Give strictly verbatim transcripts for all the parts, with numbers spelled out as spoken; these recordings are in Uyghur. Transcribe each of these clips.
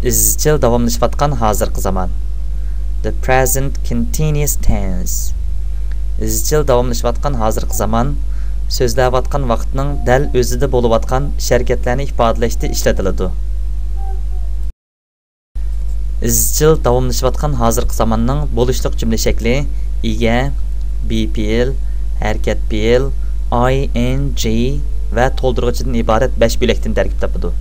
ئىزچىل داۋاملىشىۋاتقان ھازىرقى زامان. The present continuous tense. ئىزچىل داۋاملىشىۋاتقان ھازىرقى زامان سۆزلەۋاتقان ۋاقىتنىڭ دەل ئۆزىدە بولۇۋاتقان ئىش ھەرىكەتلەرنى ئىپادىلەشتە ئىشلىتىلىدۇ. ئىزچىل داۋاملىشىۋاتقان ھازىرقى زاماننىڭ بولۇشلۇق جۈملە شەكلى ئىگە، بى پېئىل، ھەرىكەت پېئىل، ئاي ئېن جى ۋە تولدۇرغۇچىدىن ئىبارەت بەش بۆلەكتىن تەركىب تاپىدۇ.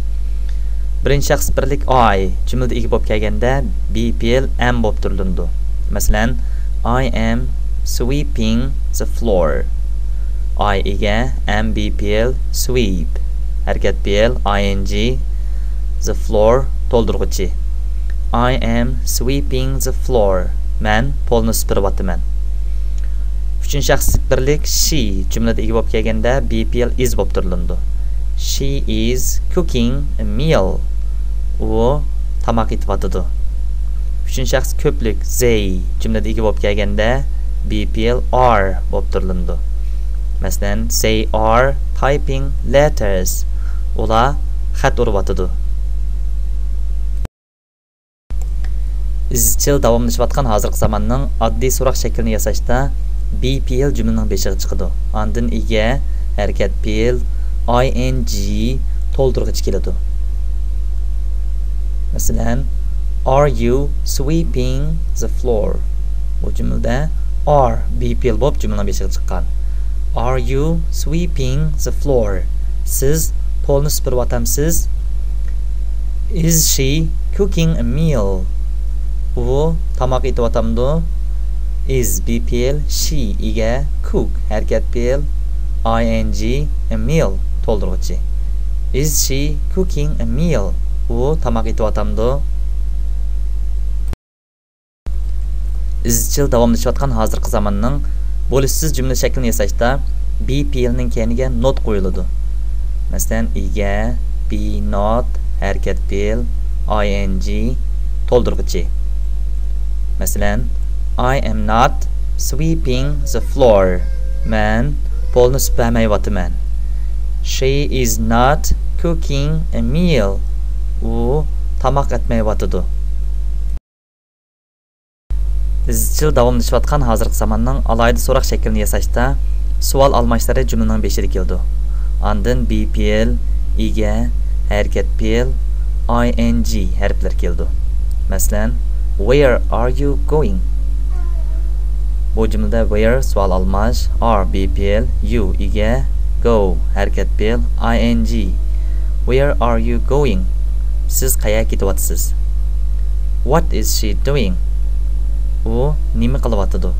بىرىنچى شەخس بىرلىك ئاي جۈملىدە ئىگە بولۇپ كەلگەندە، بى پېئىل ئەم بولۇپ تۇرلىنىدۇ. مەسىلەن، I am sweeping the floor. ئاي ئىگە، ئەم بى پېئىل، sweep. ھەرىكەت پېئىل، ئاي ئېن جى، the floor، تولدۇرغۇچى. I am sweeping the floor. مەن پولنى سۈپۈرۈۋاتىمەن. ئۈچىنچى شەخس بىرلىك she جۈملىدە ئىگە بولۇپ كەلگەندە، بى پېئىل is بولۇپ تۇرلىنىدۇ. She is cooking a meal. ئۇ تاماق ئېتىۋاتىدۇ. ئۈچىنچى شەخس كۆپلۈك they جۈملىدە ئىگە بولۇپ كەلگەندە، بى پېئىل are بولۇپ تۇرلىنىدۇ. مەسىلەن، they are typing letters. ئۇلار خەت ئۇرۇۋاتىدۇ. ئىزچىل داۋاملىشىۋاتقان ھازىرقى زاماننىڭ ئاددىي سوراق شەكلىنى ياساشتا، بى پېئىل جۈملىنىڭ بېشىغا چىقىدۇ. ئاندىن ئىگە، ھەرىكەت پېئىل، ئاي ئېن جى، تولدۇرغۇچى كېلىدۇ. مەسىلەن، Are you sweeping the floor? بۇ جۈملىدە are بى پېئىل بولۇپ جۈملىنىڭ بېشىغا چىققان. Are you sweeping the floor? سىز پولنى سۈپۈرۈۋاتامسىز؟ Is she cooking a meal? ئۇ تاماق ئېتىۋاتامدۇ؟ Is بى پېئىل، she ئىگە، cook ھەرىكەت پېئىل، ئاي ئېن جى، a meal تولدۇرغۇچى. Is she cooking a meal? ئۇ تاماق ئېتىۋاتامدۇ؟ ئىزچىل داۋاملىشىۋاتقان ھازىرقى زاماننىڭ بولۇشسىز جۈملە شەكلىنى ياساشتا، بى پېئىلنىڭ كەينىگە not قويۇلىدۇ. مەسىلەن، ئىگە، be not، ھەرىكەت پېئىل، ئاي ئېن جى، تولدۇرغۇچى. مەسىلەن، I am not sweeping the floor. مەن پولنى سۈپۈرمەيۋاتىمەن. She is not cooking a meal. ئۇ تاماق ئەتمەيۋاتىدۇ. ئىزچىل داۋاملىشىۋاتقان ھازىرقى زاماننىڭ ئالاھىدە سوراق شەكلىنى ياساشتا، سوئال ئالماشلىرى جۈملىنىڭ بېشىدا كېلىدۇ. ئاندىن بى پېئىل، ئىگە، ھەرىكەت پېئىل، ئاي ئېن جى ھەرپلىرى كېلىدۇ. مەسىلەن، Where are you going? بۇ جۈملىدە where سوئال ئالماش، are بى پېئىل، you ئىگە، go ھەرىكەت پېئىل، ئاي ئېن جى. Where are you going? سىز قەيەرگە كېتىۋاتىسىز؟ What is she doing? ئۇ نېمە قىلىۋاتىدۇ؟